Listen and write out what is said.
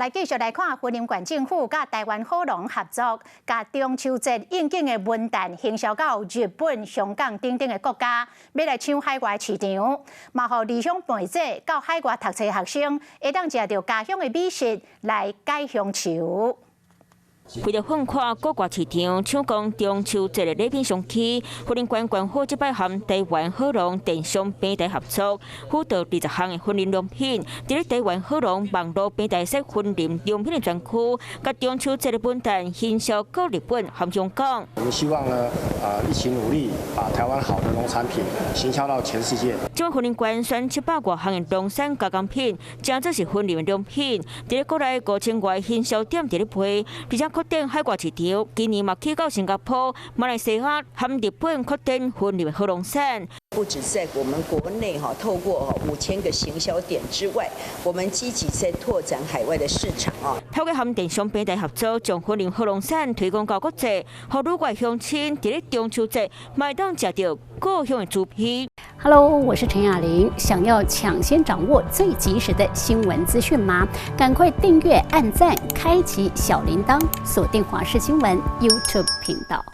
來繼續來看，雲林縣政府佮台灣好農合作，共中秋節應景的文旦行銷到日本、香港等等的國家，欲來搶海外市場，嘛予離鄉背井到海外讀冊學生，會當食著家鄉的美食來解鄉愁。為著放寬國外市場，搶攻中秋節的禮品商機，雲林縣縣府這擺和台灣好農電商平台合作，輔導20項的雲林農品，佇咧台灣好農網路平台設雲林農品的專區，共中秋節的文旦行銷到日本和香港。我們希望呢，一起努力，把台灣好的農產品行銷到全世界。這雲林縣選700外項的農產加工品，誠做是雲林的農品，佇咧國內5000外行銷點佇咧賣，而且擴展海外市場，今年嘛去到新加坡、馬來西亞和日本擴展雲林的好農產。不止在我們國內哈，透過5000個行銷點之外，我們積極在拓展海外的市場啊。透過和電商平台合作，將雲林好農產推廣到國際，予旅外鄉親佇咧中秋節嘛會當食著故鄉的豬皮。 Hello，我是陳雅玲。想要搶先掌握最及時的新聞資訊嗎？趕快訂閱、按讚、開啟小鈴鐺，鎖定華視新聞 YouTube 頻道。